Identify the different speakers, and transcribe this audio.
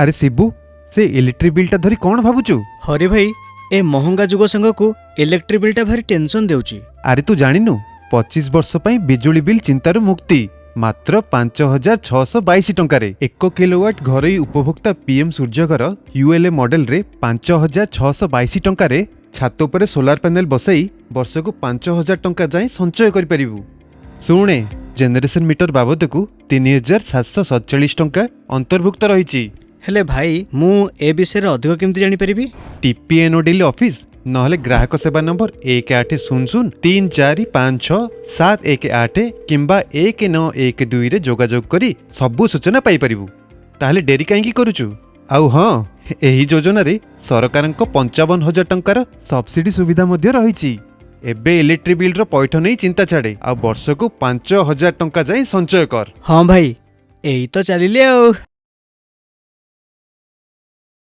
Speaker 1: ଆରେ ଶିବୁ, ସେ ଇଲେକ୍ଟ୍ରିକ୍ ବିଲ୍ଟା ଧରି କ'ଣ ଭାବୁଛୁ?
Speaker 2: ହରି ଭାଇ, ଏ ମହଙ୍ଗା ଯୁଗ ସାଙ୍ଗକୁ ଇଲେକ୍ଟ୍ରିକ୍ ବିଲ୍ଟା ଭାରି ଟେନସନ୍ ଦେଉଛି।
Speaker 1: ଆରେ ତୁ ଜାଣିନୁ, 25 ବର୍ଷ ପାଇଁ ବିଜୁଳି ବିଲ୍ ଚିନ୍ତାରୁ ମୁକ୍ତି, ମାତ୍ର 5622 ଟଙ୍କାରେ। 1 କିଲୋୱାଟ୍ ଘରୋଇ ଉପଭୋକ୍ତା ପିଏମ୍ ସୂର୍ଯ୍ୟଘର ୟୁଏଲ୍ଏ ମଡେଲରେ 5622 ଟଙ୍କାରେ ଛାତ ଉପରେ ସୋଲାର ପ୍ୟାନେଲ ବସାଇ ବର୍ଷକୁ 5000 ଟଙ୍କା ଯାଏଁ ସଞ୍ଚୟ କରିପାରିବୁ। ଶୁଣେ, ଜେନେରେସନ ମିଟର ବାବଦକୁ 3747 ଟଙ୍କା ଅନ୍ତର୍ଭୁକ୍ତ ରହିଛି।
Speaker 2: ହେଲେ ଭାଇ, ମୁଁ ଏ ବିଷୟରେ ଅଧିକ କେମିତି ଜାଣିପାରିବି?
Speaker 1: ଟିପିଏନ୍ଓଡିଏଲ୍ ଅଫିସ୍ ନହେଲେ ଗ୍ରାହକ ସେବା ନମ୍ବର 1800 3456718 କିମ୍ବା 1912ରେ ଯୋଗାଯୋଗ କରି ସବୁ ସୂଚନା ପାଇପାରିବୁ। ତାହେଲେ ଡେରି କାହିଁକି କରୁଛୁ? ଆଉ ହଁ, ଏହି ଯୋଜନାରେ ସରକାରଙ୍କ 55,000 ଟଙ୍କାର ସବସିଡି ସୁବିଧା ମଧ୍ୟ ରହିଛି। ଏବେ ଇଲେକ୍ଟ୍ରିକ୍ ବିଲ୍ର ପଇଠ ନେଇ ଚିନ୍ତା ଛାଡ଼େ ଆଉ ବର୍ଷକୁ 5000 ଟଙ୍କା ଯାଏଁ ସଞ୍ଚୟ କର।
Speaker 2: ହଁ ଭାଇ, ଏଇ ତ ଚାଲିଲି ଆଉ।